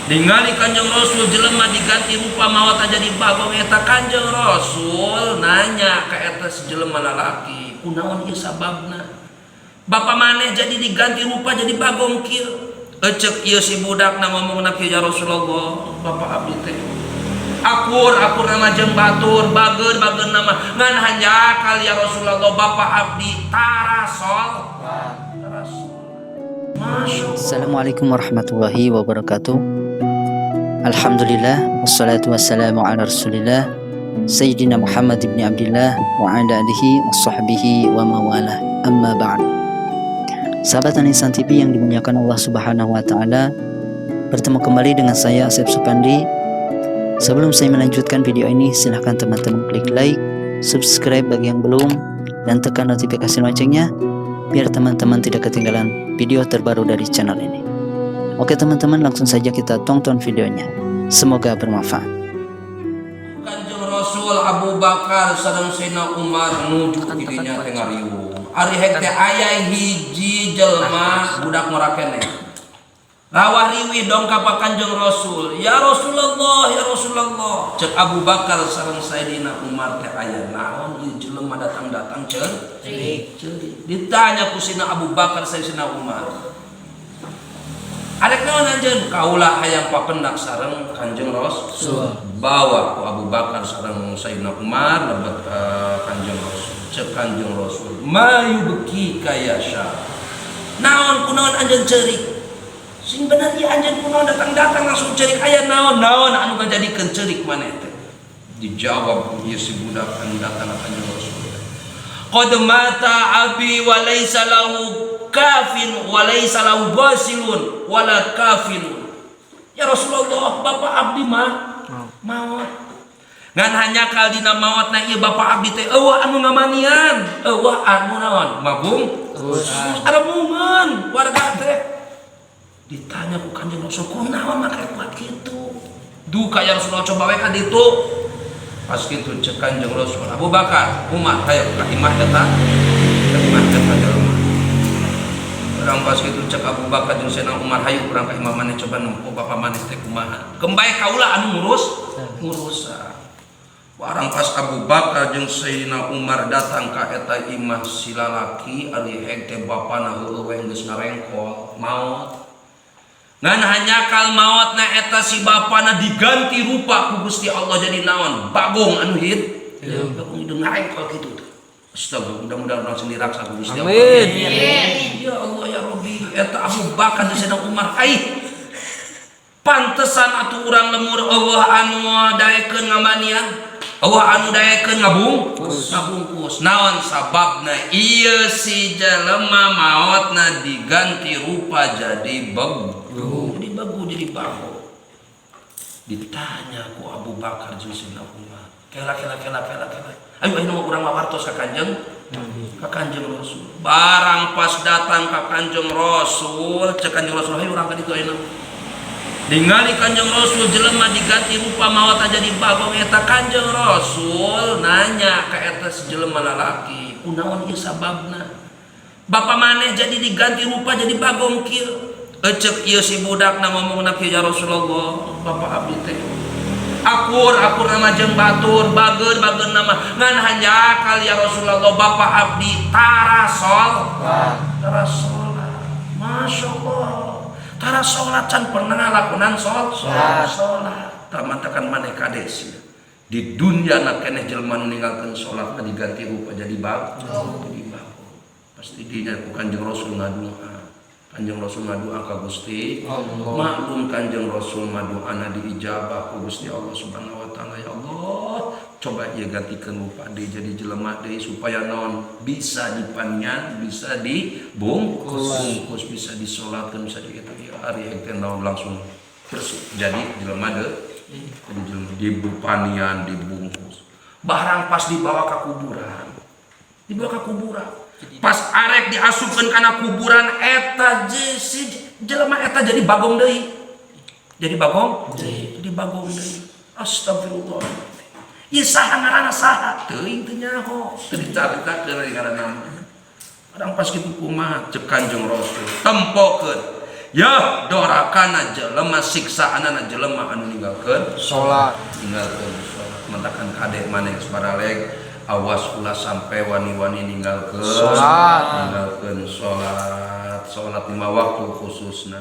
Ningali Kanjeng Rasul jelema diganti rupa maot jadi bagong, eta Kanjeng Rasul nanya ka eta si jelema lalaki, "Kunaon ieu sababna bapak maneh jadi diganti rupa jadi bagong kieu?" Ecek ieu si budakna ngomongna kieu, "Ya Rasulullah, bapak abdi teh akur akur nama jeung batur, bager bager nama, ngan hanjakal ya Rasulullah, bapak abdi tara tara sholat." Masya Allah. Assalamualaikum warahmatullahi wabarakatuh. Alhamdulillah, wassalatu wassalamu ala rasulillah Sayyidina Muhammad ibn Abdullah wa ala alihi wa sahbihi wa mawalah. Amma ba'd. Sahabat Anisan TV yang dimuliakan Allah Subhanahu wa taala, bertemu kembali dengan saya, Asep Supandi. Sebelum saya melanjutkan video ini, silahkan teman-teman klik like, subscribe bagi yang belum, dan tekan notifikasi loncengnya biar teman-teman tidak ketinggalan video terbaru dari channel ini. Oke teman-teman, langsung saja kita tonton videonya. Semoga bermanfaat. Kanjeng Rasul, Abu Bakar sareng Sayyidina Umar nuju didinya teh ngariung. Ari hek teh aya hiji jelema budak ngora keneh. Rawah riwih dongkap ka Kanjeng Rasul. "Ya Rasulullah, ya Rasulullah." Cek Abu Bakar sareng Sayyidina Umar teh, "Aya naon ieu jelema datang-datang ceurik?" Ceurik. Ditanya ku Sayyidina Abu Bakar, Sayyidina Umar. "Arek naon anjeun?" "Kaula hayang papendak sareng Kanjeng Rasul." Bawa ku Abu Bakar sareng Sayyidina Umar lebet Kanjeng Rasul. Cek Kanjeng Rasul, "Ma yubkika ya syab?" Naon, kunaon anjeun ceurik? Sing bener ieu anjeun kunaon datang-datang langsung ceurik, aya naon? Naon anu ngajadikeun ceurik maneh teh? Dijawab ku ieu si budak anu datang ka Kanjeng Rasul. "Qad mata abi wa laisa lahu kafin wa laisa lahu ghasilun wala kafinun. Ya Rasulullah, bapak abdi mah maot. Ngan hanjakal dina maotna ieu bapak abdi teh euweuh anu ngamanian, euweuh anu naon mabung. Aremungan warga teh." Ditanya ku Kanjeng Rasul, "Kunaon make kuat kitu?" "Duka, ya Rasulullah, coba we ka ditu." Pas kitu cek Kanjeng Rasul, "Abu Bakar, Umar, hayo ka imah eta, ka imah eta jelema." Urang pas kitu cek Abu Bakar jeung Sayyidina Umar, "Hayu urang ka imah maneh, coba nempo bapak maneh teh kumaha. Keun bae kaula anu ngurus ngurusan." Barang pas Abu Bakar jeung Sayyidina Umar datang ka eta imah si lalaki, ari heg teh bapana heueuh we geus ngarengkol maot. Ngan hanjakal maotna eta si bapana diganti rupa ku Gusti Allah jadi naon? Bagong anu hid. Bagong hideung ngarengkol kitu tuh. Astagfirullah, mudah-mudahan urang sendiri raksa ku Gusti Allah. Amin. Ya Allah ya Rabbi, eta Abu Bakar jeung Sayyidina Umar, ai pantesan atuh urang lemur euweuh anu daekeun ngamanian, euweuh anu daekeun ngabungkus. Naon sababna? Ieu si jelema maotna diganti rupa jadi beg. Jadi begu, jadi bagong. Ditanya ku Abu Bakar jeung Sayyidina Umar. "Kela, kela, kela, kela, kela. Ayo ayo urang mah wartos ka Kanjeng Rasul." Barang pas datang ka Kanjeng Rasul, cek Kanjeng Rasul, "Hayu urang ka ditu ayeuna." Ningali Kanjeng Rasul jelema diganti rupa maot jadi bagong, eta Kanjeng Rasul nanya ka eta si jelema lalaki, "Kunaon ieu sababna bapak maneh jadi diganti rupa jadi bagong kieu?" Ecek ieu si budakna ngomongna kieu, "Ya Rasulullah, bapak abdi teh akur akur nama jeung batur, bager bager nama, ngan hanjakal ya Rasulullah, bapak abdi tara sholat." Masya Allah, tara sholat, can pernah ngalakonan sholat sholat. Tak mantakan maneh kades ya. Di dunia nak keneh jelema nu ninggalkeun sholat mah diganti rupa jadi bag. Pasti dinya ku Kanjeng Rasul ngadua. Kanjeng Rasul ngadua ka Gusti Allah. Maklum Kanjeng Rasul maduana diijabah ku Gusti Allah Subhanahu wa taala. Ya Allah, coba ieu gantikeun rupa deui jadi jelema deui supaya naon, bisa dipanian, bisa dibungkus, bungkus, bisa disolatkeun, bisa di eta ieu. Ari teh naon, langsung terus jadi jelema deui, jadi jelema, dibupanian, dibungkus. Barang pas dibawa ke kuburan, dibawa ke kuburan, pas arek diasupkeun kana kuburan, eta si jelema eta jadi bagong deui, jadi bagong, jadi bagong deui. Astagfirullah. Ieu saha ngaranna, saha teuing, teu nyaho, teu dicaritakeun ari ngaranna. Kadang pas kitu kumaha cek Kanjeng Rasul, "Tempokeun." Ya, dorakana jelema, siksaanana jelema anu ninggalkeun Salat. Ninggalkeun salat. Matakan kade maneh geus baraleg, awas ulah sampai wani-wani ninggalkeun Salat. Ninggalkeun salat, salat lima waktu khususna.